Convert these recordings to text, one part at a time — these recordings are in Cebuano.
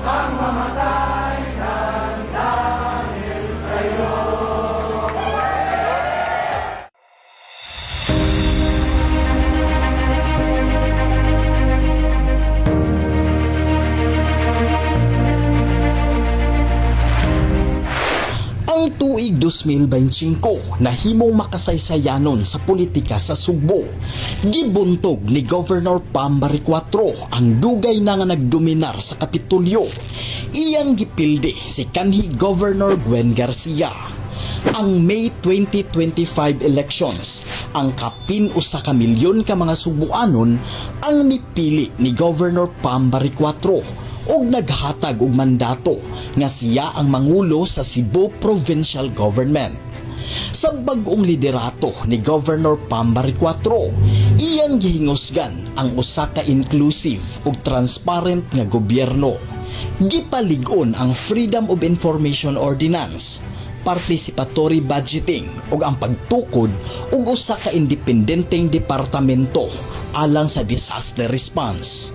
Ang mamatay ng dahil sa'yo. Ang tuig 2025 nahimong makasaysayanon sa politika sa Sugbo. Gibuntog ni Governor Pam Baricuatro ang dugay na nga nagdominar sa Kapitolyo. Iyang gipildi si kanhi Governor Gwen Garcia. Ang May 2025 elections, ang kapin 1 ka milyon ka mga Sugboanon ang nipili ni Governor Pam Baricuatro ug naghatag og mandato nga siya ang mangulo sa Cebu Provincial Government. Sa bag-ong liderato ni Governor Pam Baricuatro, iyang gihingusgan ang usa ka inclusive ug transparent nga gobyerno. Gipalig-on ang Freedom of Information Ordinance, participatory budgeting ug ang pagtukod og usa ka independenteng departamento alang sa disaster response.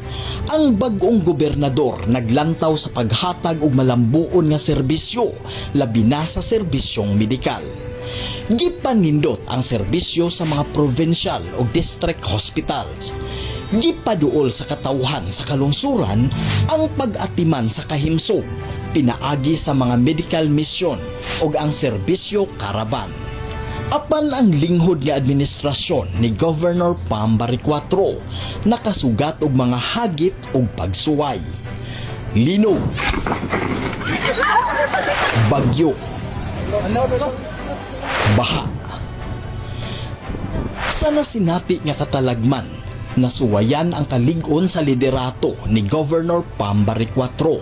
Ang bag-ong gobernador naglantaw sa paghatag og malambuon nga serbisyo, labi na sa serbisyong medikal. Gipanindot ang serbisyo sa mga provincial o district hospitals. Gipaduol sa katawhan sa kalungsuran ang pag-atiman sa kahimsog pinaagi sa mga medical mission ug ang serbisyo caravan. Apan ang linghod nga administrasyon ni Governor Pam Baricuatro nakasugat og mga hagit ug pagsuway. Linog, bagyo, baha. Sa nasinati nga katalagman, nasuwayan ang kalig-on sa liderato ni Governor Pam Baricuatro.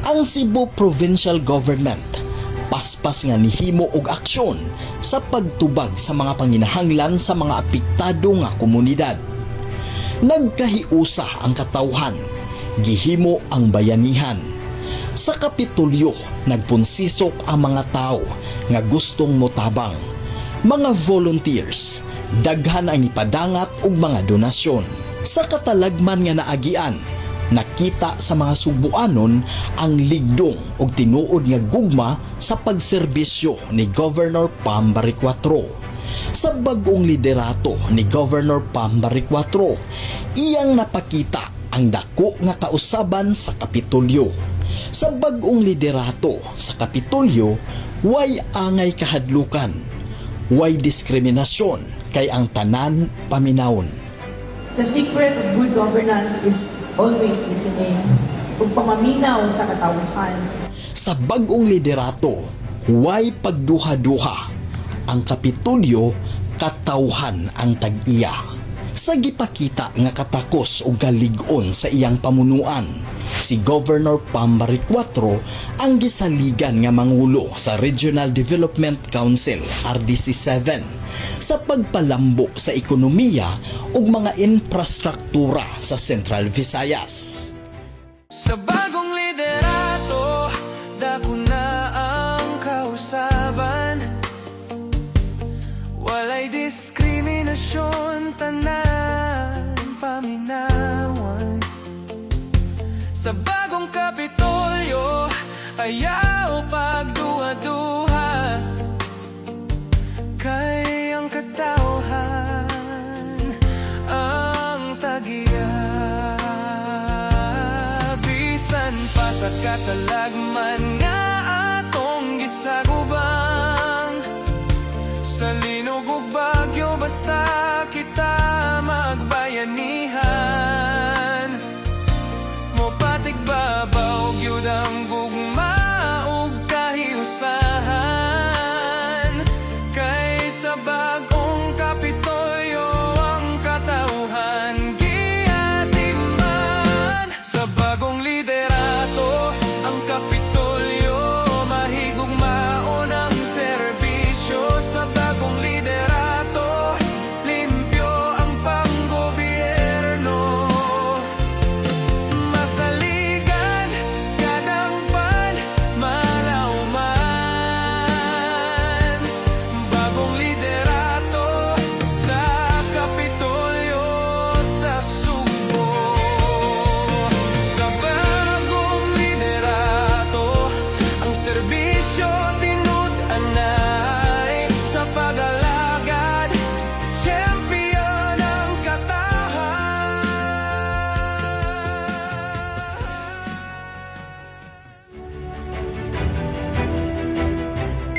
Ang Cebu Provincial Government paspas nga nihimo og aksyon sa pagtubag sa mga panginahanglan sa mga apektado nga komunidad. Nagkahiusa ang katawhan, gihimo ang bayanihan. Sa Kapitolyo, nagpunsisok ang mga tao nga gustong motabang. Mga volunteers, daghan ang ipadangat og mga donasyon. Sa katalagman nga naagian, nakita sa mga Sugboanon ang ligdong ug tinuod nga gugma sa pagserbisyo ni Governor Pam Baricuatro. Sa bag-ong liderato ni Governor Pam Baricuatro, iyang napakita ang dako nga kausaban sa Kapitolyo. Sa bag-ong liderato sa Kapitolyo, way angay kahadlukan, way diskriminasyon kay ang tanan paminawon. The secret of good governance is always listening ug pamaminaw sa katawhan. Sa bag-ong liderato, way pagduha-duha. Ang Kapitolyo, katawhan ang tag-iya. Sa gipakita nga katakos o galig-on sa iyang pamunuan, si Governor Pam Baricuatro ang gisaligan nga mangulo sa Regional Development Council RDC 7 sa pagpalambo sa ekonomiya ug mga infrastruktura sa Central Visayas. Sa bagong liderato, dako na ang kausaban. Walay diskriminasyon, tanan paminawan. Sa bagong Kapitolyo, ayaw pagduha-duha, kay ang katawhan ang tag-iya. Bisan pa sa katalagman nga atong gisagubang, sa linog ug bagyo, basta kita magbayanihan. Mopatigbabaw gyud ang gugma ug kahiusahan, kay sa bagong Kapitolyo ang katauhan giatiman. Sa bagong liderato, ang Kapitolyo mahigugmaon ang serbisyo. Sa bagong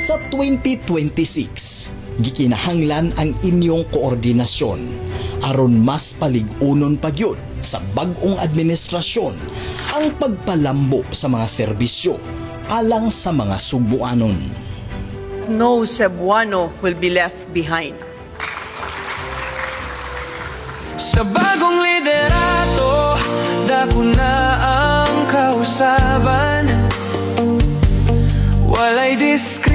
Sa 2026, gikinahanglan ang inyong koordinasyon aron mas palig-unon pa gyud sa bag-ong administrasyon ang pagpalambo sa mga serbisyo alang sa mga Sugbuanon. No Cebuano will be left behind. Sa bagong liderato, dako na ang kausaban. Walay diskarte.